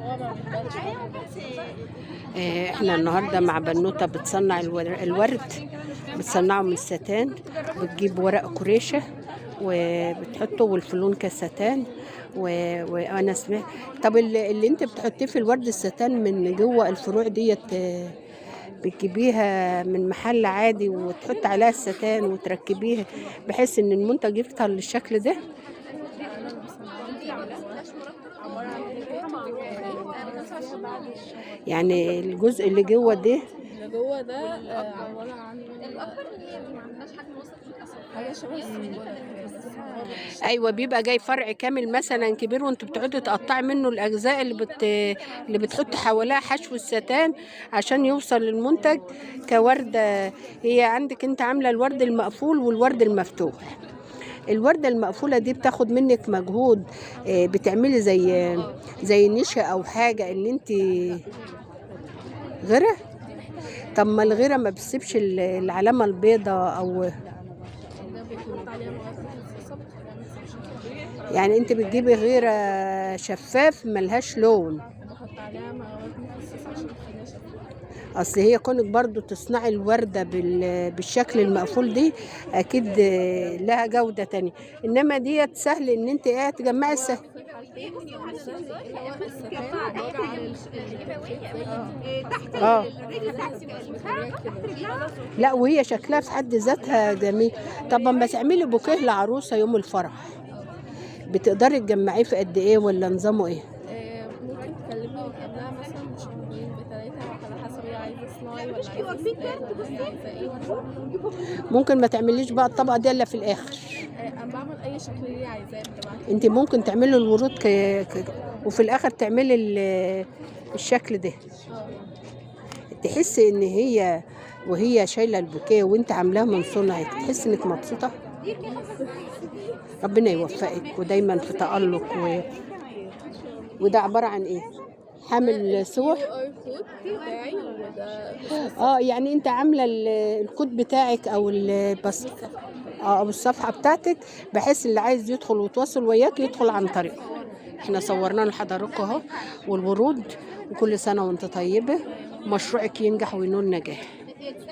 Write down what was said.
هو ما بيتبانش. احنا النهارده مع بنوته بتصنع الورد، بتصنعه من الستان، بتجيب ورق كريشه وبتحطه والفلونكة ستان وانا سمعت. طب اللي انت بتحطيه في الورد الستان من جوه الفروع ديت، بتجيبيها من محل عادي وتحط عليها الستان وتركبيها بحيث ان المنتج يفضل للشكل ده؟ عبارة عن يعني الجزء اللي جوه ده، اللي جوه ده عبارة عن حاجة شبه السنبلة كده، بس هو ايوه بيبقى جاي فرع كامل مثلا كبير، وانتوا بتقعدوا تقطعي منه الاجزاء اللي بتحط حواليها حشو الستان عشان يوصل للمنتج كورده. هي عندك انت عامله الورد المقفول والورد المفتوح. الورده المقفولة دي بتاخد منك مجهود، بتعملي زي نشا او حاجة ان انت غيره. طب ما الغيرة ما بتسيبش العلامة البيضاء او ده بيحط عليها مواد مخصصة بتخليها ما تسيبش. يعني انت بتجيبي غيره شفاف ملهاش لون؟ بحط عليها مواد مخصصة عشان تخليها شفافة. اصل هي كونك برضو تصنعي الوردة بالشكل المقفول دي اكيد لها جودة تانية، انما ديت سهل ان انت ايه تجمعي السهل. في الحالتين سهل، اللي هو الستان عبارة عن اه لا، وهي شكلها في حد ذاتها جميل. طب ما تعملي بوكيه لعروسة يوم الفرح، بتقدري تجمعيه في قد ايه ولا نظامه ايه؟ ممكن تكلمني من قبلها مثلا بشهرين بتلاتة، على حسب هي عايزة صناعي ولا عايزة ستان ولا هي عايزة ايه. ممكن ما تعمليش بقى الطبقة دي الا في الاخر. انا بعمل اي شكل هي عايزاه، بتبعتلي. انت ممكن تعملي الورود وفي الاخر تعملي الشكل ده. تحسي ان هي وهي شايله البوكيه وانت عاملاه من صنعك تحسي انك مبسوطة. ربنا يوفقك ودايما في تألق. وده عبارة عن ايه؟ حامل صور؟ QR code بتاعي، وده يعني انت عامله الكود بتاعك او البس او الصفحة بتاعتك، بحيث اللي عايز يدخل ويتواصل وياك يدخل عن طريقه. احنا صورنا لحضراتكم اهو، والورود، وكل سنة وانت طيبة، مشروعك ينجح وينول نجاح.